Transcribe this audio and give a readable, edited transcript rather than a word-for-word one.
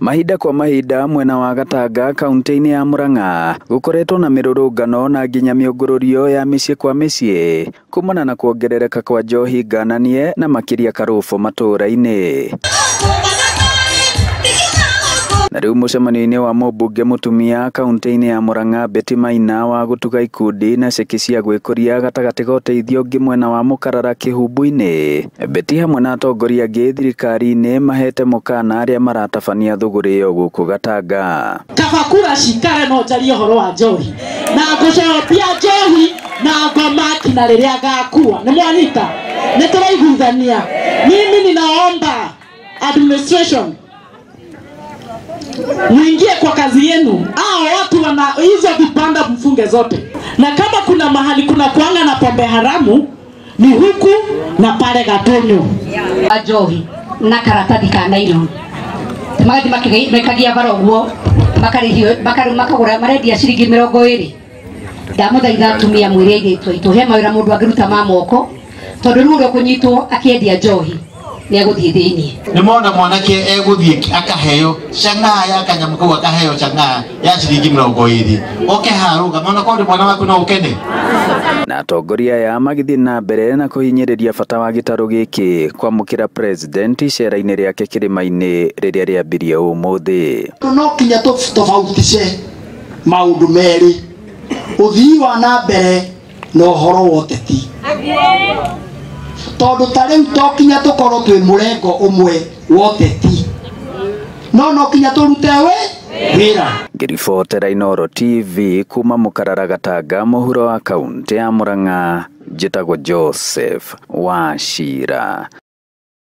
Mahinda kwa mahinda mwena wa Gatanga kaunti-inĩ ya Murang'a gũkoretwo na mĩrũrũngano na nginya mĩũngũrũrio ya mĩciĩ kwa mĩciĩ kumana na kuongerereka kwa njohi ngananie na makĩria karũbũ matũũra-inĩ. Na rĩu mũcemanio-inĩ wa mũmbunge mũtumia kaunti-inĩ ya Murang'a Betty Maina wa gũtuga ikundi na ceki cia gwĩkũria gatagatĩ ga ũteithio ũngĩ mwena wa Mũkarara Kĩhumbu-inĩ. Betty hamwe na atongoria angĩ thirikari-inĩ mahete mũkana arĩa maratabania thũgũrĩ ĩyo gũkũ Gatanga. Kaba kura cikare no njarie ũhoro wa njohi na ngũcobia njohi na ngoma nginya rĩrĩa ngakua. Nĩ mwanyita? Nĩ tũraiguithania. Mimi ninaomba administration muingie kwa kazi yenu. Hao watu wana hizo vibanda mfunge zote. Na kama kuna mahali kuna kuanga na pombe haramu ni huku na pale Gatonyo. Njohi na karatathi ka nylon. Magathi mekagia bara uguo makarihio makagura marendia ciringi 20. Ndamuthaitha atumia mwire airĩtu aitũ he mawĩra mũndũ angĩruta ma moko tondũ rĩu ũrĩa ũkũnyitwo akĩendia njohi nĩegũthiĩ thĩinĩ. Nĩmona mwanake egũthiĩ akaheo chang'aa ya kanyamũ kau akaheo chang'aa ya ciringi 20 oke harũgama ona korwo nĩ mwana waku no ũkene. Na atongoria aya magĩthiĩ na mbere na kũhinyĩrĩria bata wa gĩtarũ gĩkĩ kwamũkĩra president icera-inĩ rĩake kĩrĩma-inĩ rĩrĩa rĩambirie ũmũthĩ. No kinya tũtofautice maũndũ merĩ, ũthii wa na mbere na ũhoro wa ũteti, tondũ ta rĩu to kinya tũkorwo twĩ mũrengo ũmwe wa ũteti, no kinya tũrute wĩra. Ngĩribotera Inooro TV kuma Mũkarara Gatanga mũhuro wa kaunti ya Murang'a, njĩtagwo Joseph Wachira.